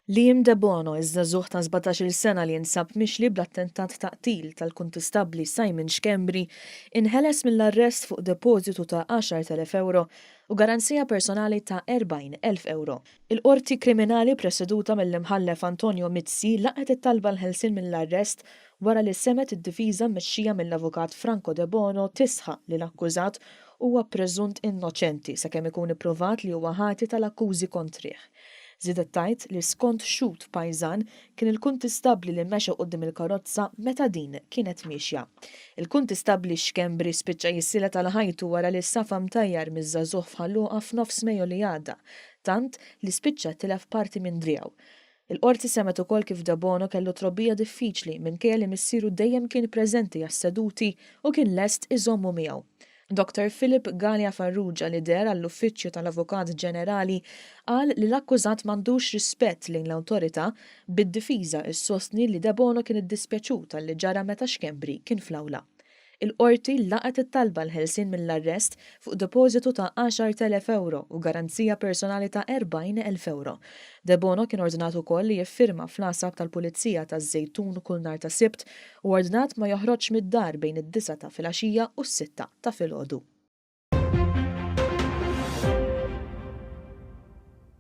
Liam Debono, iż-żagħżugħ ta' 17-il sena li jinsab mixli bl-attentat ta' qtil tal-Kuntistabbli Simon Schembri, inħeles mill-arrest fuq depożitu ta' 10,000 ewro u garanzija personali ta' 40,000 ewro. Il-Qorti Kriminali preseduta mill-Imħallef Antonio Mizzi laqgħet it-talba għall-ħelsien mill-arrest wara li semgħet id-difiża mmexxija mill-Avukat Franco Debono tisħaq li l-akkużat huwa preżunt innoċenti sakemm ikun ipprovat li huwa ħati tal-akkużi kontrih. Żiedet tgħid li skont xhud pajżan kien il-kuntistabbli li mexa quddiem il-karozza meta din kienet miexja. Il-kuntistabbli Schembri spiċċa jissielet għal ħajtu wara li safa mtajjar miż-żagħżugħ f'Ħal Luqa f'nofs Mejju li għadda, tant li spiċċa tilef parti minn driegħu. Il-Qorti semgħet ukoll kif Debono kellu trobbija diffiċli minkejja li missieru dejjem kien preżenti għas-seduti u kien lest iżommu miegħu. Dottor Philip Galea Farrugia li deher għall-Uffiċċju tal-Avukat Ġenerali qal li l-akkużat m'għandux rispett lejn l-awtorità, bid-difiża issostni li Debono kien iddispjaċut għal li ġara meta Schembri kien fl-awla. Il-Qorti laqgħet it-talba għall-ħelsien mill-arrest fuq depożitu ta' 10,000 ewro u garanzija personali ta' 40,000 ewro. Debono kien ordnat ukoll li jiffirma fl-għasab tal-Pulizija taż-Żejtun kull nhar ta' Sibt u ordnat ma joħroġx mid-dar bejn id-disgħa ta' filgħaxija u s-sitta ta' filgħodu.